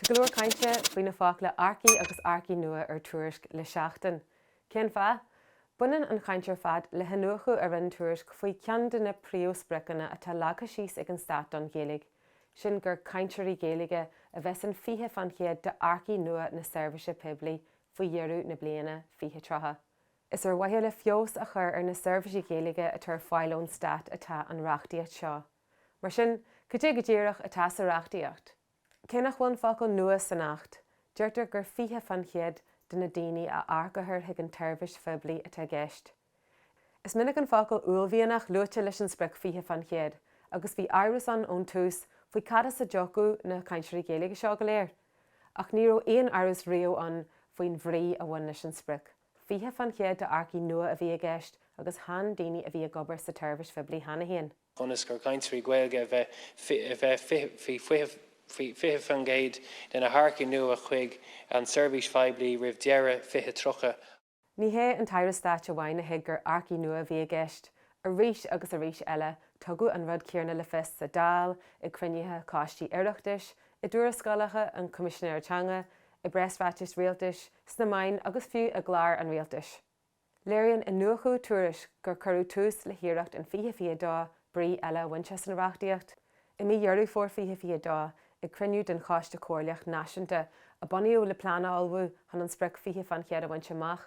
Go leor cainte faoi na focla 'earcaigh' agus 'earcaigh nua' ar Tuairisc le seachtain. Cén fáth? Baineann an chaint ar fad le hiniúchadh a rinne Tuairisc faoi cheann de na príomhspriocanna atá leagtha síos ag an Stát don Ghaeilge, sin gur cainteoirí Gaeilge a bheas in 20 fán chéad d'earcaigh nua na seirbhíse poiblí faoi dheireadh na bliana 2030. Is ar mhaithe le feabhas a chur ar na seirbhísí Gaeilge atá ar fáil ón Stát atá an reachtaíocht seo. Mar sin, cad é go díreach atá sa reachtaíocht? Cé nach bhfuil an focal 'nua' san Acht, deirtear gur 20 fán chéad de na daoine a earcófar chuig an tseirbhís phoiblí atá i gceist. Is minic an focal 'uaillmhianach' luaite leis an sprioc 20 fán chéad agus bhí amhras ann ón tús faoi cad as a dtiocfadh na cainteoirí Gaeilge seo go léir. Ach ní raibh aon amhras riamh ann faoin bhrí a bhain leis an sprioc. 20 fán chéad d'earcaigh nua a bhí i gceist agus chan daoine a bhí ag obair sa tseirbhís phoiblí cheana féin. ionas gur cainteoirí Gaeilge a bheidh faoi 20% de na hearcaigh nua chuig an tseirbhís phoiblí roimh dheireadh 2030. Ní hé an tAire Stáit amháin a thuig gur earcaigh nua a bhí i gceist. Arís agus arís eile, tugadh an rud céanna le fios sa Dáil, ag cruinnithe coistí Oireachtais, i dtuarascálacha an Choimisinéara Teanga, i bpreasráitis rialtais, sna meáin agus fiú i gclár an rialtais. Léiríonn iniúchadh Tuairisc gur cuireadh tús le hiarracht in 2022 brí eile a bhaint as an reachtaíocht. I mí Dheireadh Fómhair 2022, ag cruinniú den Choiste Comhairleach Náisiúnta a bunaíodh le plean a ullmhú chun an sprioc 20 fán chéad a bhaint amach,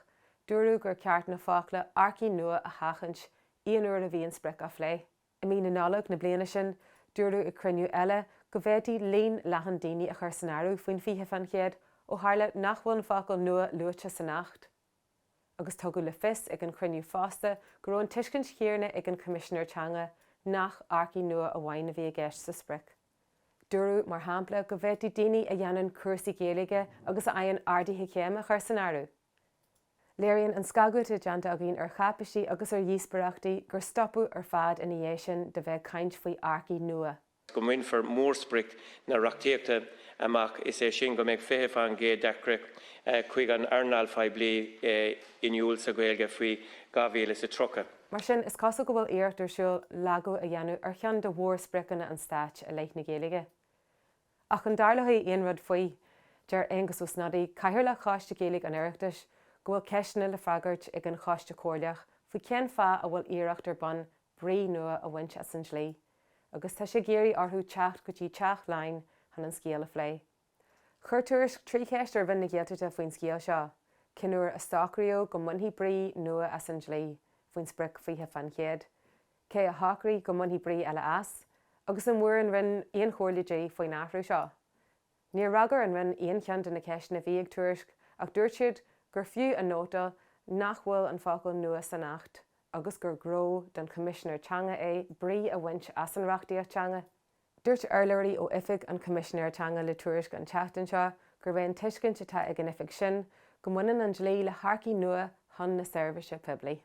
dúradh gur ceart na focla 'earcaigh nua' a sheachaint aon uair a bhí an sprioc á phlé. I mí na Nollag na bliana sin, dúradh ag cruinniú eile go bhféadfaí líon leathan daoine a chur san áireamh faoin 20 fán chéad ó tharla nach bhfuil an focal 'nua' luaite san Acht. agus tugadh le fios ag an chruinniú fosta go raibh an tuiscint chéanna ag an Choimisinéir Teanga nach earcaigh nua amháin a bhí i gceist sa sprioc. Dúradh, mar shampla, go bhféadfaí daoine a dhéanann cúrsaí Gaeilge agus a fhaigheann arduithe céime a chur san áireamh. Léiríonn an scagadh atá déanta againn ar cháipéisí agus ar dhíospóireachtaí gur stopadh ar fad ina dhiaidh sin de bheith ag caint faoi earcaigh nua. go mbainfear mórsprioc na reachtaíochta amach, is é sin go mbeidh 20% d'earcaigh chuig an earnáil phoiblí inniúil sa Ghaeilge faoi 2030. Mar sin, is cosúil go bhfuil iarracht ar siúl lagú a dhéanamh ar cheann de mhórspriocanna an stáit i leith na Gaeilge. Ach an dtarlóidh aon rud faoi? Deir Aengus Ó Snodaigh, Cathaoirleach Choiste Gaeilge an Oireachtais, go bhfuil ceisteanna le freagairt ag an Choiste Comhairleach faoi cén fáth a bhfuil iarracht ar bun brí nua a bhaint as an dlí, agus tá sé ag iarraidh orthu teacht go dtí Teach Laighean chun an scéal a phlé. Chuir Tuairisc 3 cheist ar Roinn na Gaeltachta faoin scéal seo, cén uair a socraíodh go mbainfí brí nua as an dlí faoin sprioc 20%, cé a shocraigh go mbainfí brí eile as, agus an bhfuair an Roinn aon chomhairle di faoin athrú seo? Níor fhreagair an Roinn aon cheann de na ceisteanna a bhí ag Tuairisc ach dúirt siad gur fiú a nótáil nach bhfuil an focal 'nua' san Acht agus gur gnó don Choimisinéir Teanga é brí a bhaint as an reachtaíocht teanga. Dúirt urlabhraí ó Oifig an Choimisinéara Teanga le Tuairisc an tseachtain seo gurb é an tuiscint atá ag an oifig sin go mbaineann an dlí le hearcaigh nua chun na seirbhíse poiblí.